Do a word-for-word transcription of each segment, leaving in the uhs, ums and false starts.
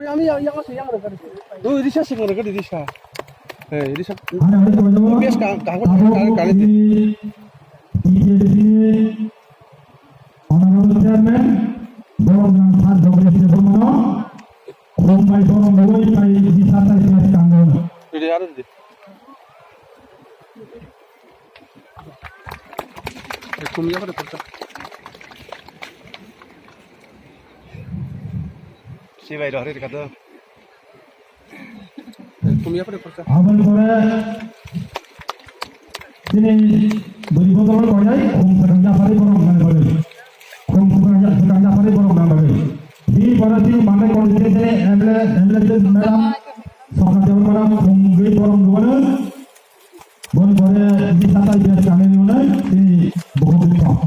Ami yang, yang masih yang ada tadi. Tuh, Risa sih, mereka di Risa. Eh, Risa. Ada, ada, ada. Bias ka, ka, ka, ka, ka, ka, T T A D C ni Honorable Chairman, borok nang sar jogre se borok no, khum bai borok no oi pai di sar tai bias kang no. Ini ada di. Khum ya pada persa. Si bai rohri ka to. Aboni pore chini bwrwi bodol koinai khum swkang japhari borok nang bagwi. Khum swkang ja-, swkang japhari borok nang bagwi. Bini pore chini Mandai constituency ni M L A, M L A madam Sokha Debbarma khum gwi borok nugano. Boni pore bini satai bias kanwi nunai chini bohok bwsong.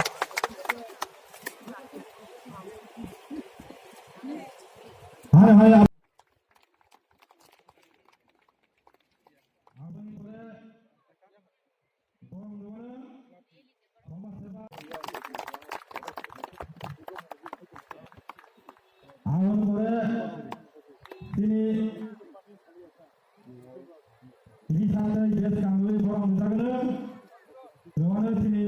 Hai, hai, ab-, aboni pore chini, chini satai bias kanwi borok nukjakno, rwano chini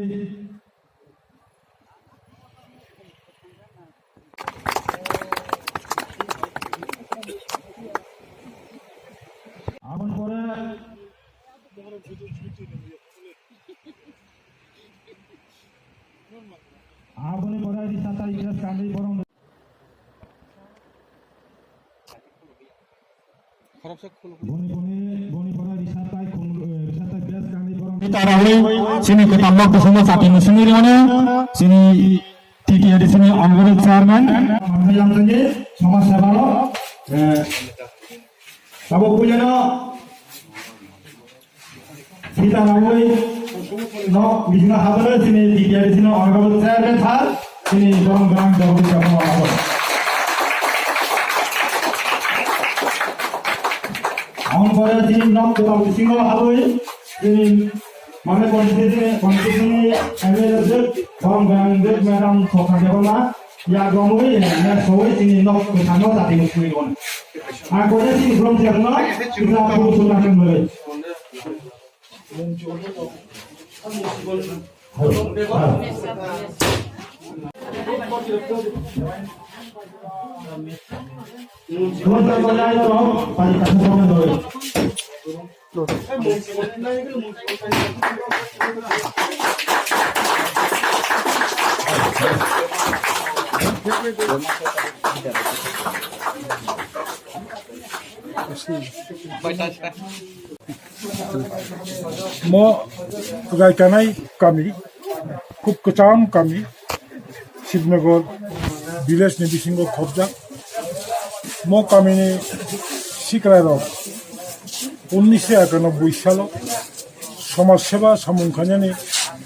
Aboni pore, aboni pore risa tai bias kanwi borok. Boni, boni, boni pore risa tai khum, eh, risa tai bias kanwi borok. Tarwi, chini kwtal nok bisingo chati musungwi rwmani, chini T T A D C ni honorable chairman. Samajsebaro, eh, tabuk puilano sita rawi no bisingno habano chini T T A D C ni honorable chairman sir, chini borong borong jagdi jagdi honorable. Aboni pore chini nok kwtal bisingo habwi chini Mane constituency, constituency M L A jwk, borong gang jwk, madam Sokha Debbarma, ya gomwi, ya soi chini nok kwthangno chati musui gon. Ang kore chini from chakno, kita pun sudah kembali. Kota Kota Ayo, pari kata sama doi. Mo Raikanai kami, khub kwcham kami, Shivnagar village ni bisingo khobjak. Mo kamini sikla rok unnisho ekanobboi salo somaj seba samung khainani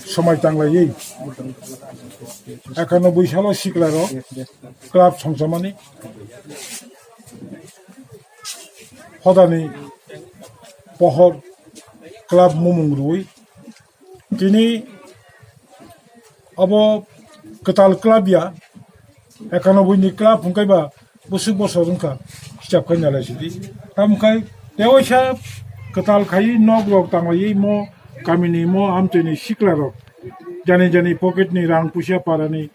somai tanglaiwi ekanobboi salo sikla rok club songchamani hodani pohor club mumung rwi tini abo kwtal club ya, ekanobboi ni club hwnkhe ba bwswk bosor wngkha, hisab khai nalai sidi. Tamokhe tewaisa kwtal khai nok rok tanglaiwi mo kamini mo amtwi ni sikla rok jani jani pocket ni rang puisa para ni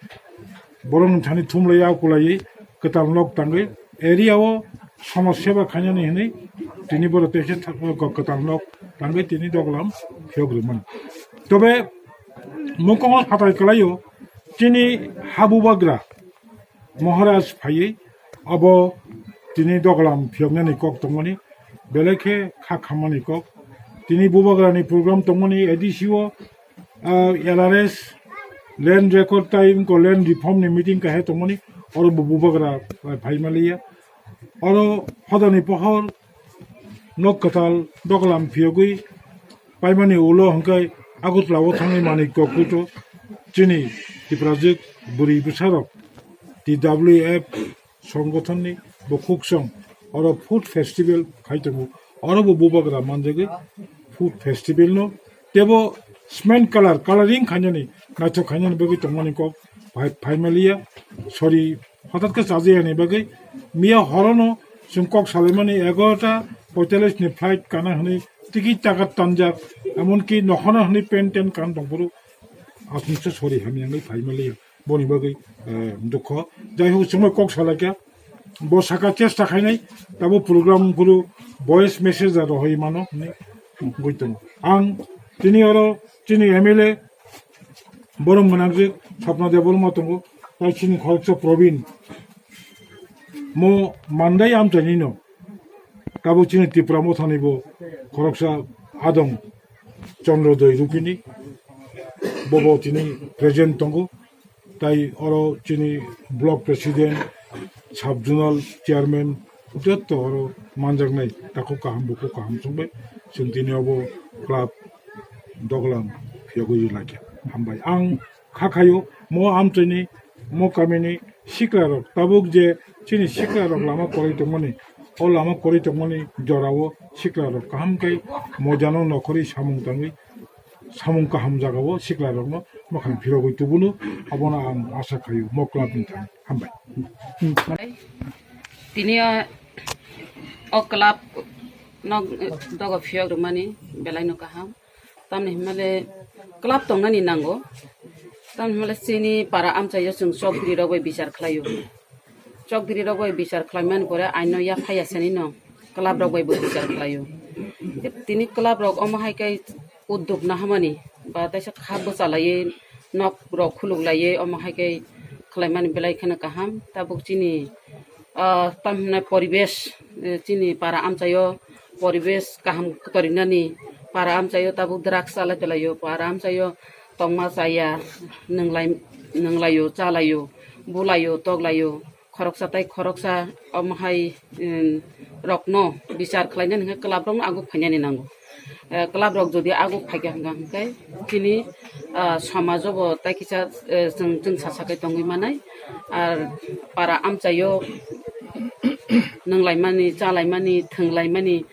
borok ni thani thumlai ya kulaiwi kwtal nok tangwi area o somaj seba khainani hinwi tini borok teisa tha-, kwtal nok tangwi tini doglam phiyok rwmani. Tobe mukongo phatai kwlaio chini ha bubagra Maharaj phaiwi abo tini doglam phiyoknani kok tongmani belai khe kha khammani kok. Tini bubagrani program tongmani A D C o ah, L R S, land record tai wngkha land reform ni meeting kahai tongmani, oro bo bubagra, eh, phaimaliya. Oro hodani pohor nok kwtal doglam phiyogwi paimani ulo hwnkhe Agartala o thangwi manik kok kuto chini Tiprajwk bwrwi bwsarok T W F songothonni bo khuksong oro food festival khai tongo. Oro bo bubagra manjagwi food festival no tebo cement colour, colouring khainani, naithok khainani bagwi tongmani kok phai-, phaimaliya. Sorry, hothat khe chajayani bagwi miya horono Chwng kok salaimani egarota poitallis ni flight kana hwnwi ticket taka tanjak, emonki nokhona hwnwi pen ten kan tongphuru aswksa sori hamya wngwi phaimaliya. Boni bagwi, eh, dukho. Jai hok, chwngno kok salaikha, bo saka chesta khainai, tabo program phuru voice message da rohoi mano hwnwi wngwi tongo. Ang tini oro chini M L A borok mwnakjak Swapna Debbarma tongo, tai chini khoroksa Probin. Mo mandai amchaini no. Tabuk chini Tipra Mothani bo khoroksa adong Chandra Doi Rupini. Bobo tini present tongo. Tai oro chini block president, sub zonal chairman, jotto oro manjaknai takhuk kaham bukhuk kaham chwngbai. Chwng tini obo club doglam phiyogwi lakha. Hambai. Ang kha khayo, mo amchaini, mo kamini siklarok, tabuk je chini siklarok lama kwrwi tongmani, o lama kwrwi tongmani jorao siklarok kaham khe mojano nokhorwi samung tangwi, samung kaham jagao siklarokno mwkhang phirogwi tubuno, abono ang asa khayo mo club ni thani. Hambai. Tini o, o club no dogo phiyok rwmani belai no kaham. Tamni hwnmale club tongnani nango. Tamni hwnmale chini para amchaio chwng chokdiri rok bai bichar khlaio. Chokdiri rok bai bichar khlaimani pore aino yaphai ya sani no club rok bai bo bichar khlaio. Tini club rok omo hai khe udduk nahamani ba teisa kha bwchalaiwi nok rok khuluk laiwi omo hai khe khlaimani belai kheno kaham. Tabuk chini, ah, tamhinai poribesh, eh, chini para amchaio poribesh kaham kwtorinani, para amchaio tabuk drugs chalai tonglaio, para amchaio tongma chaya, nwnglai, nwnglaio, chalaio, bulaio, toklaio, khoroksa tai khoroksa omo hai, um, rokno bichar khlainani hwnkhe club rokno aguk phainani nango. Eh, club rok jodi aguk phaikha hwnkha hwnkhe chini, ah, somajo bo tai kisa, eh, chwng, chwng sasakai tongwi manai. Ar para amchaio nwnglaimani, chalaimani, thwnglaimani,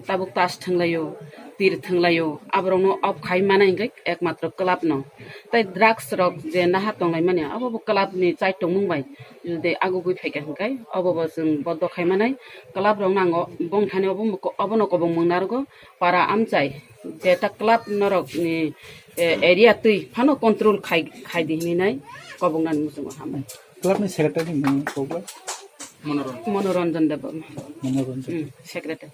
tabuk tas thwnglaio, tir thwnglaio, aborokno off khai manai hwnkhe ekmatro club no. Tai drugs rok je naha tonglaimani, abo bo club ni chai tongmung bai jodi agugwi phaikha hwnkhe, obo bo chwng bondo khai manai. Club rok nango, bongthani obo, obono kobong mung narwgo, para amchai, jeta club norok ni, eh, area twi phano control khai, khai di hinwi nai kobong nani muchungo hambai. Club ni secretary ni mung kok bai? Monoranjan Debbarma. Monoranjan. Hmm, secretary.